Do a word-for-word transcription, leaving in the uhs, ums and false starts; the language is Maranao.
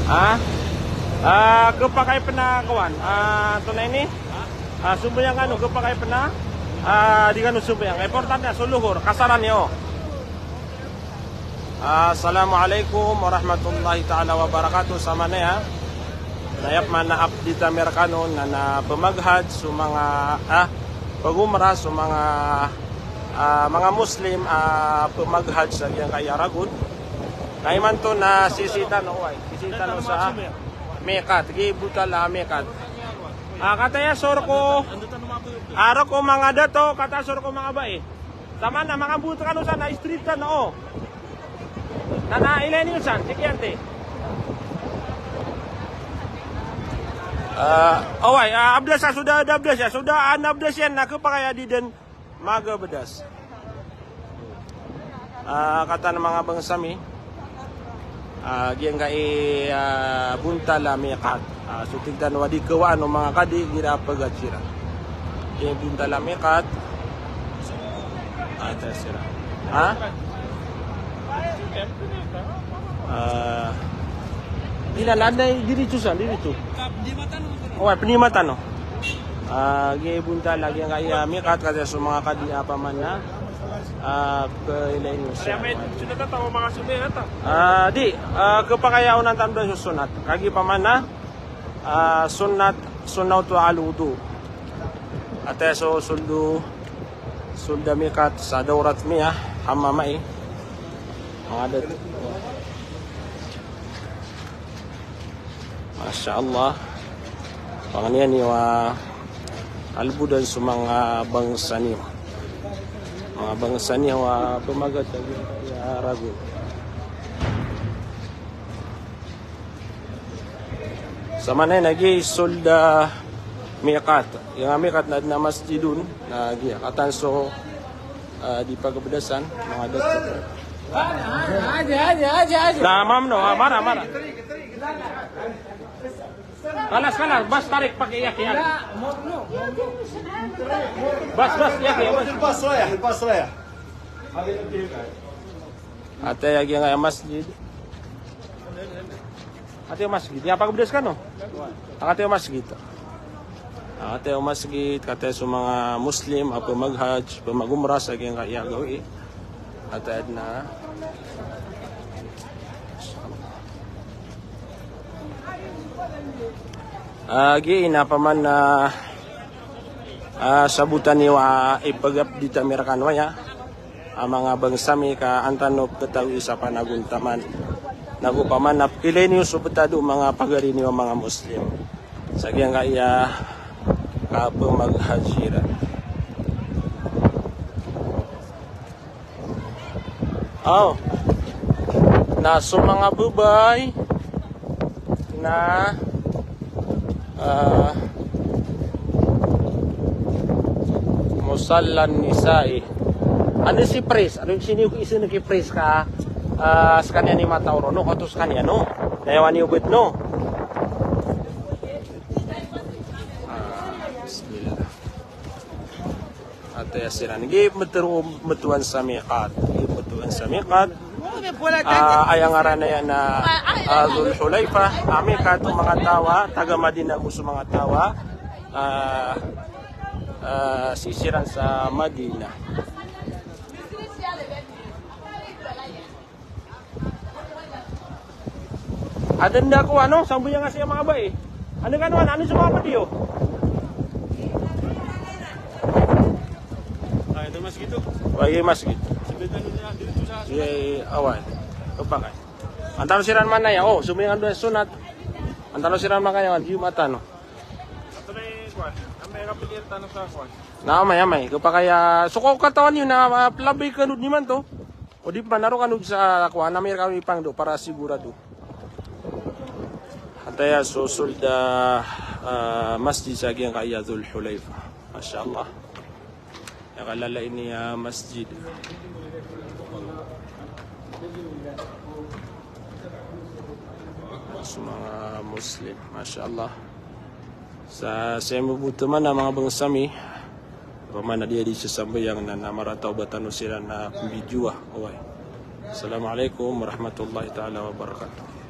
Ha? Ah, khapakay pn a kowan. Ah, antonaa ini? Ah, sombayang kano, khapakay pn a, ah, di kano sombayang. Importante na so lohor, kasaran iyo. Ah, assalamu alaikum warahmatullahi taala wabarakatuh. Samanaya, na aya pman a update ami rkano na, na pmag-hajj so manga, ah, pag-umrah so manga, ah, manga Muslim, ah, pmag-hajj sa giyangkaya Ragon. Na imanto na sisii tano, oway, sisii tano sa miqat, gii bontal a miqat. Ah, kataya so rk o, ah, rk o manga dato, kataya so rk o manga bai. Samanaya, manga bot kano san na straight tano, o. Na, na ilay niyo san, si Kiante. Ah, oway, ah, abdas a, so da, da abdas iyan, so da an abdas iyan, na khapakay a di dn magabdas. Ah, kataan manga bangsa mi. Ah, giyangkai, ah, bontal a miqat. Ah, so tig tano a di kawaan o manga kadi igira a pagasiran. Giyangkai bontal a miqat. Ah, test iran. Ha? Ah, di na, na, na, diretso san, diretso. Oway, pnimatan o. Ah, giyai bontal a giyangkaya miqat, katii so manga kadi a paman na, ah, kailay niyo sa. Ah, di, ah, khapakay a onan tano dn so sunnat. Kagiya paman na, ah, sunnat, sunnatu al-wudu. Ataya so sold o, sold a miqat sa Dawrat Miyah, Hammam ai. Manga dad. Masha Allah. Pangnin iyo a kalbodan so manga bangsa niyo. Manga bangsa niyo a pmagad sa giyangkaya Ragon. Samanaya na giyai sold a miqat. Giyangkai a miqat na adn a masjid on, na giya. Kataan so, ah, di pagabdasan, manga dad. Na, ma'am, no, ah, mara, mara. Kalas, kalas, bas tarik pakai iyak, iyak. Bas, bas, iyak, iyak, bas. Ataya giyangkaya masjid. Ataya masjid. Iya pagabdas kano? Ataya masjid. Ataya masjid, kataya so manga Muslim a pmaghajj, pmagumrah sa giyangkaya gawii. Ataya na. Ah, giya ina paman na, ah, sabotan iyo a ipag-update ami rkano aya a manga bangsa mi ka an tano pkhatagoi sa panagontaman. Nago paman na pkhailay niyo so btad o manga pagari niyo a manga Muslim sa giyangkaya kapmaghajj iran. Aw. Na so manga babay na, ah, musallan nisa'i. Ano si pris? Ano sini ko isin ki pris ka, ah, skaniyan i mataw ron, no? Kato skaniyan, no? Nayawan iyo bet, no? Ah, bismillah. Ataya siran. Giya mtro, mtowan sa miqat. Giya mtowan sa miqat. Ah, aya ngaran aya na, ah, Dhul Hulayfa. Ah, miqat o manga taw a taga Madina, go so manga taw a, ah, ah, sii siran sa Madina. Aden da ko ano, sambayang a siya manga bai. Ano kano, ano, ano sa manga padiyo? Ah, ito masjid to. Wagi masjid. Iya, awan. Kapakay. Antaro siran manaya, o, sambayang a sunat. Antaro siran manaya, Jumat ano. Ato na i, kuwan. Amay kapilian tano sa kuwan. Na, amay, amay. Kapakay, ah, so ko katawan iyo na, ah, labay kano niman to. O di pman, aro kano sa, kuwan, amay kano ipangdo para sigurado. Ataya so sold a, ah, masjid sa giyangkaya Dhul Hulayfa. Masha Allah. Aya kalalain iyan a masjid. So manga Muslim, masha Allah. Sa, sa aya mabot man a manga bangsa mi, opama na di, di sa sambayang na, na marata o ba tano siran na pmbidiyoa, oway. Assalamu alaikum warahmatullahi taala wabarakatuh.